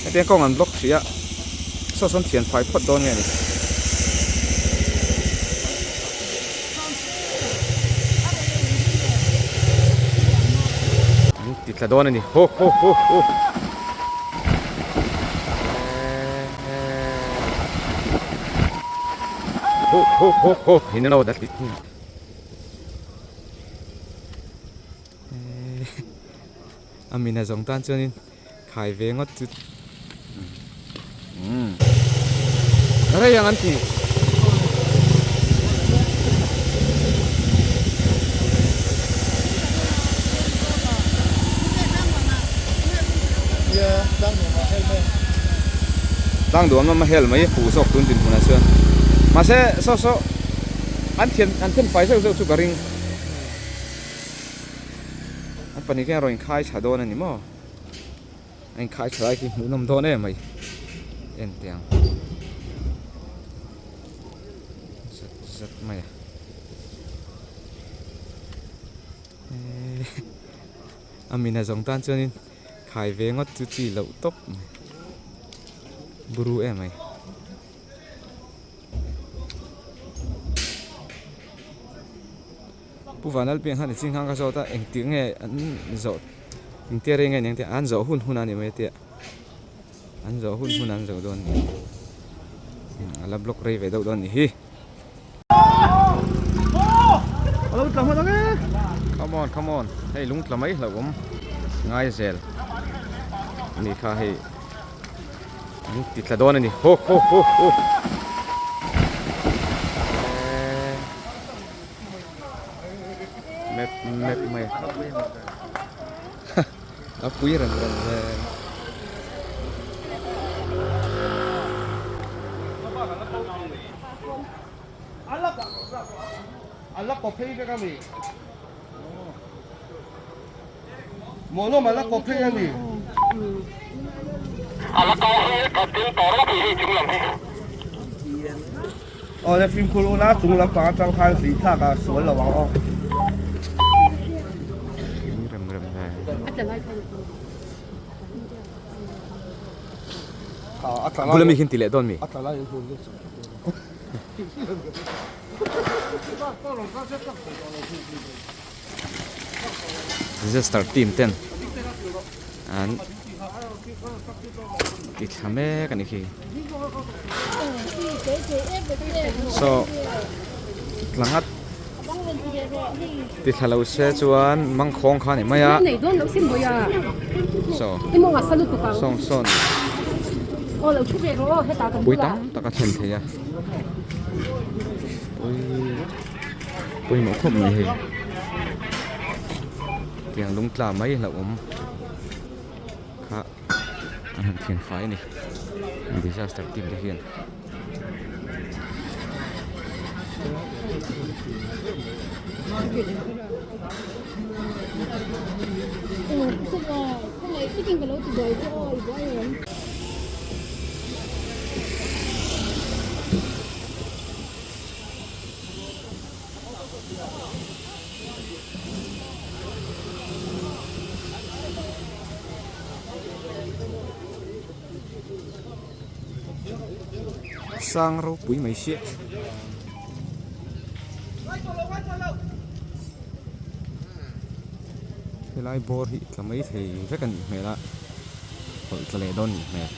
Hetiang kawng an block hrih a, saw sawn thian fai phawt dawn nge ni. An ti tla dawn a ni. Ho ho ho ho. Ho ho ho ho. Hin lo dat. A mina zawng tan chuanin khai ve ngawt chu umm rei ang an ti. Tlang duam lama hel mai fuh zawk tun dinhmunah chuan mahse saw saw an thian an then fai zeuh zeuh chu ka ring. An pahnih khian rawn inkhai tha dawn a ni maw? A inkhai tha lai khi hmuhnawm dawn em mai. En teh ang. Zat zat mai a. A mina zawng tan chuanin khai ve ngawt chu chi loh tawp mai. Buru em mai. Pu Vanlalpiang khan i ching hang ka zawt a, engtik nge an zawh engtia rei nge ni ang tih an zawh hun hun a ni mai tia an zawh hun hun an zawh dawn a ni a la block rei ve deuh dawn a ni hi. Come on come on hei lung tla mai hlauh awm ngai zel a ni kha hei. An ti tla dawn a ni. Ho ho ho ho. Map map mai. A pui reng reng ve. Ala ko phei vek a mi. Muanawm a la kawp phei a ni. Aw le fimkhur ula chung lampang atang khan zih thlak ah sual lo ang aw. Bula mi khin ti leh dawn mi. Disaster team ten an ti thla mek a ni khi saw tla ngat ti thla lo se chuan mangkhawng kha a ni mai a saw sawng sawn pui tam tak a thlen thei a pui. Pawimawh khawp mai hei tiang lung tla mai hlauhawm kha an han thian fai a ni disaster team te hian. Sang ropui mai siah. Helai bawr hi tla mai thei vek a nih hmel a, hawlh tla leh dawn a nih hmel.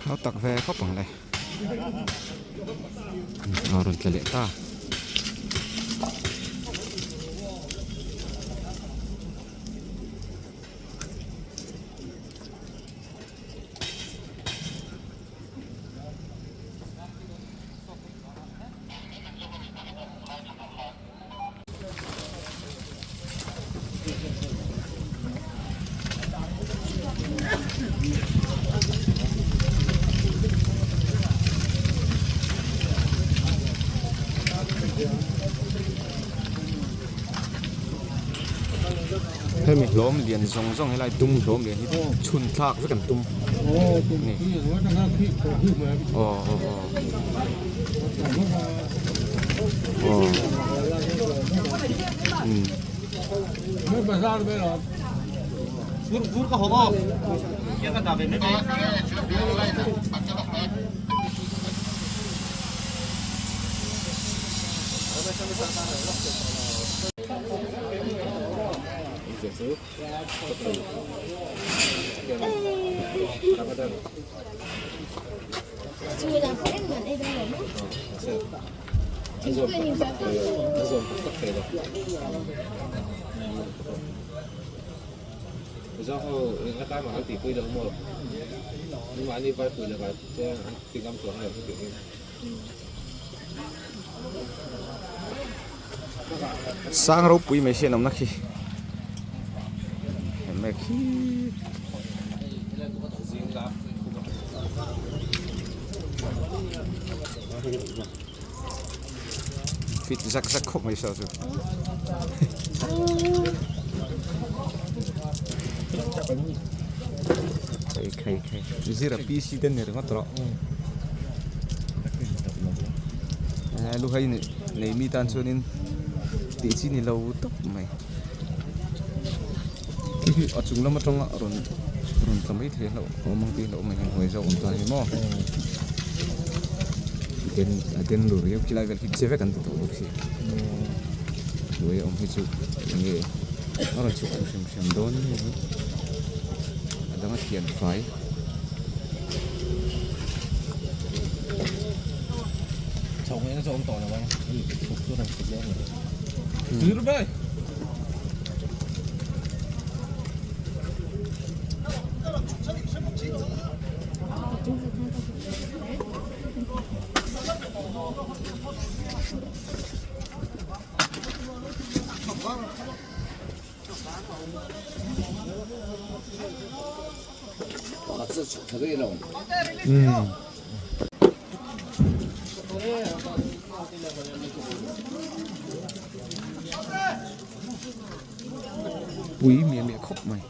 Hau tak ve khawp ang le. A rawn tla leh ta. Hemi hlawm lian zawng zawng helai dum hlawm lian hi chhun thlak vek an tum a ni aw aw aw aw umm. Sang ropui mai hian awmna khi mek hi fit zak zak khawp mai saw chu khai khai khai zira pc te ni ringawt rawh luhai nei mi tan chuanin tih chi ni lo tawp mai khi khi a chung lam atanga rawn rawn tla mai thei hlauh a awm ang tih hlauh mai hnuai zawk awm ta hi maw den a den ru riau khi lai vel khi che vek an ti tawh bawk si hnuai a awm hi chu enge a rawn chhuk hrim hrim dawn nge hi a dang a thian fai. Pui miah miah khawp mai.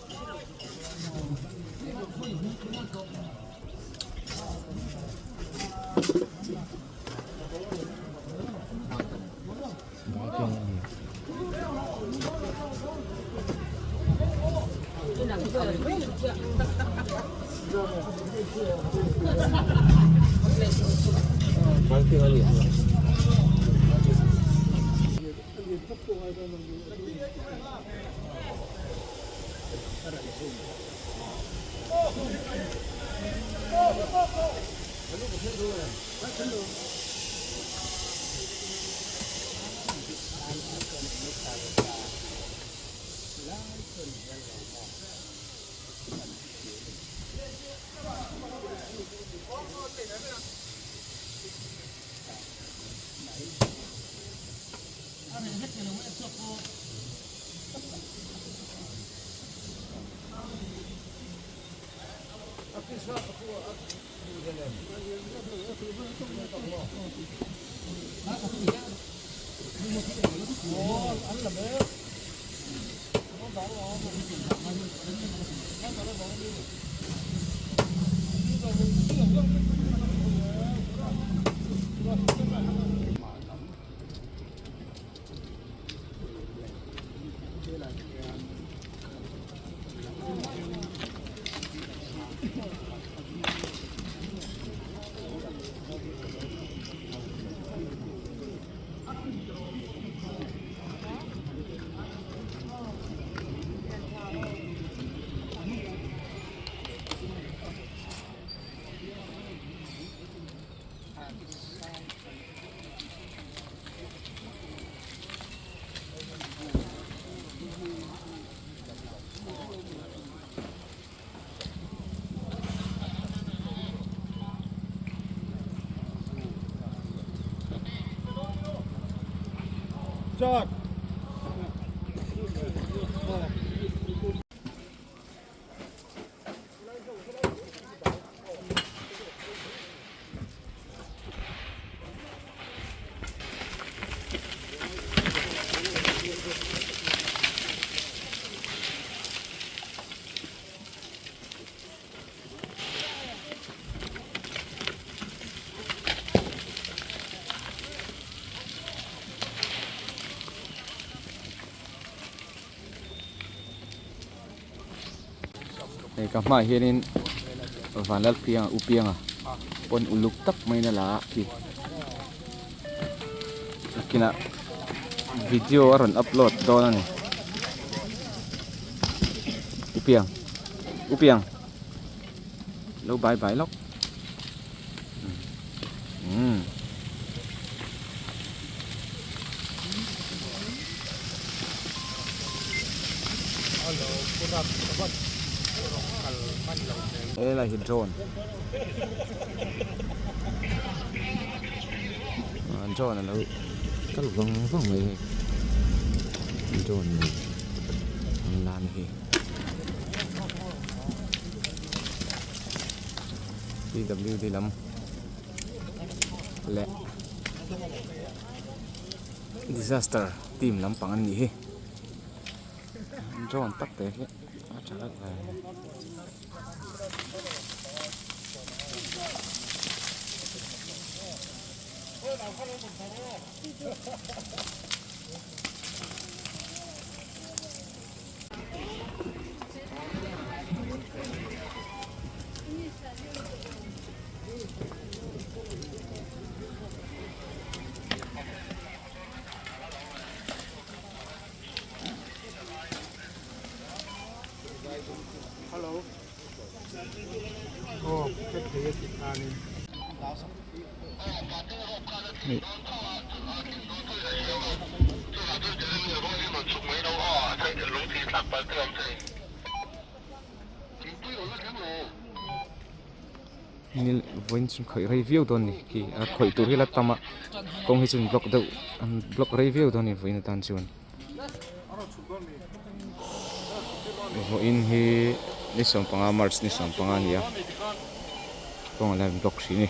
Hei ka hmaah hianin Vanlalpianga U Pianga pawn uluk tak maiin a la a khi nakinah video a rawn upload dawn a ni U Piang U Piang lo bye bye lawk umm. Helai hi drone drone alo kal vang vang mai hei drone an la ni hi. Pwd lam leh disaster team lampang an nih hi drone tak te hi a tha vek ve. Nil vawiin chu khawih rei viau dawn a ni khi a khawih tur hi la tam a kawng hi chu an block deuh an block rei viau dawn a ni vawiin atan chuan vawiin hi ni sawmpanga march ni sawmpanga a ni a kawng a la in block hrih a ni.